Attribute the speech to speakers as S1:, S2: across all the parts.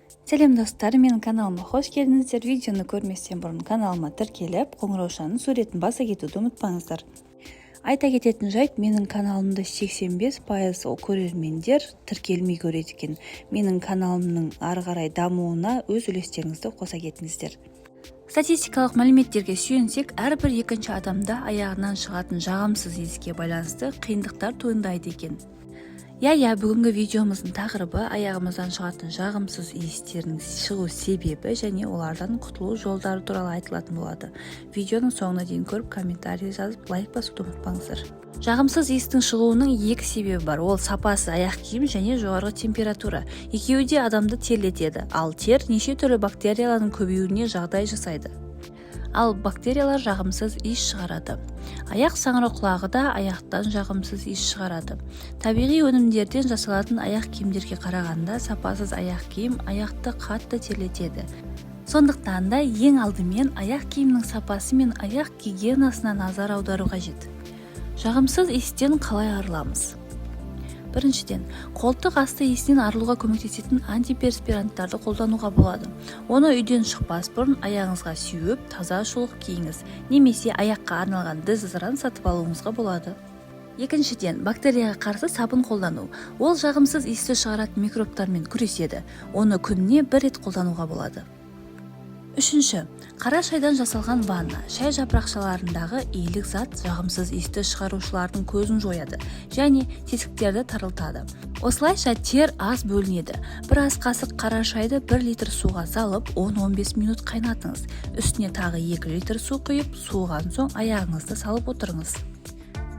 S1: Сәлем, достар! Менің каналыма қош келдіңіздер! Видеоны көрместен бұрын каналыма тіркеліп, қоңыраушаның суретін баса кетуді ұмытпаңыздар. Айта кететін жайт, менің каналымды 85% көрермендер тіркелмей көреді екен. Менің каналымның ары қарай дамуына өз үлестеріңізді қоса кетіңіздер. Статистикалық мәліметтерге сүйенсек, әрбір екінші адамда аяғынан шығатын жағымсыз иіске байланысты қиындықтар туындайды екен. Иә, бүгінгі видеомыздың тақырыбы аяғымыздан шығатын жағымсыз иістердің шығу себебі және олардан құтылу жолдары туралы айтылатын болады. Видеоның соңына дейін көріп, комментарий жазып, лайк басуды ұмытпаңыздар. Жағымсыз иістің шығуының екі себебі бар. Ол сапасыз аяқ киім және жоғарғы температура. Екеуі де адамды терлетеді, ал тер неше түрлі бактериялардың көбеюіне жағдай жасайды, ал бактериялар жағымсыз иіс шығарады. Аяқ саңырауқұлағы да аяқтан жағымсыз иіс шығарады. Табиғи өнімдерден жасалатын аяқ киімдерге қарағанда сапасыз аяқ киім аяқты қатты терлетеді. Сондықтан да ең алдымен аяқ киімнің сапасы мен аяқ гигиенасына назар аудару қажет. Жағымсыз иістен қалай арыламыз? Біріншіден, қолтық асты иісінен арылуға көмектесетін антиперспиранттарды қолдануға болады. Оны үйден шықпас бұрын аяғыңызға сеуіп, таза шұлық киіңіз немесе аяққа арналған дезодорант сатып алуыңызға болады. Екіншіден, бактерияға қарсы сабын қолдану. Ол жағымсыз иісті шығаратын микробтармен күреседі. Оны күніне бір рет қолдануға болады. Үшінші, қара шайдан жасалған ванна. Шай жапырақшаларындағы илік зат жағымсыз иісті шығарушылардың көзін жояды және тесіктерді тарылтады. Осылайша тер аз бөлінеді. Бір ас қасық қара шайды 1 литр суға салып, 10-15 минут қайнатыңыз. Үстіне тағы 2 литр су құйып, суыған соң аяғыңызды салып отырыңыз.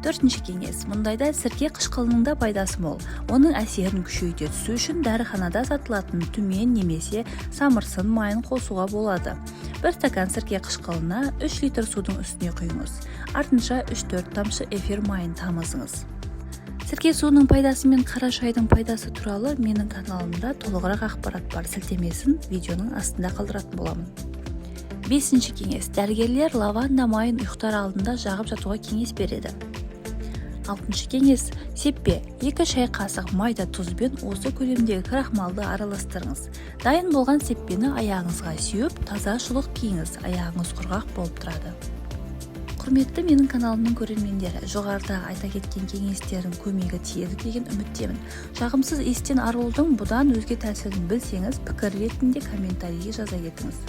S1: Төртінші кеңес. Мұндайда сірке қышқылының да пайдасы мол. Оның әсерін күшейте түсу үшін дәріханада сатылатын түмен немесе самырсын майын қосуға болады. Бір стакан сірке қышқылына 3 литр судың үстіне құйыңыз. Артынша 3-4 тамшы эфир майын тамызыңыз. Сірке суының пайдасы мен қара шайдың пайдасы туралы менің каналымда толығырақ ақпарат бар. Сілтемесін видеоның астында қалдыратын боламын. Бесінші кеңес. Дәрігерлер лаванда майын ұйықтар алдында жағып жатуға кеңес береді. Алтыншы кеңес. Сеппе. 2 шай қасық майда тұз бен осы көлемдегі крахмалды араластырыңыз. Дайын болған сеппені аяғыңызға сеуіп, таза шұлық киіңіз. Аяғыңыз құрғақ болып тұрады. Құрметті менің каналымның көрермендері, жоғарыда айта кеткен кеңестердің көмегі тиеді деген үміттемін. Жағымсыз иістен арылудың бұдан өзге тәсілін білсеңіз, пікір ретінде комментарийге жаза кетіңіз.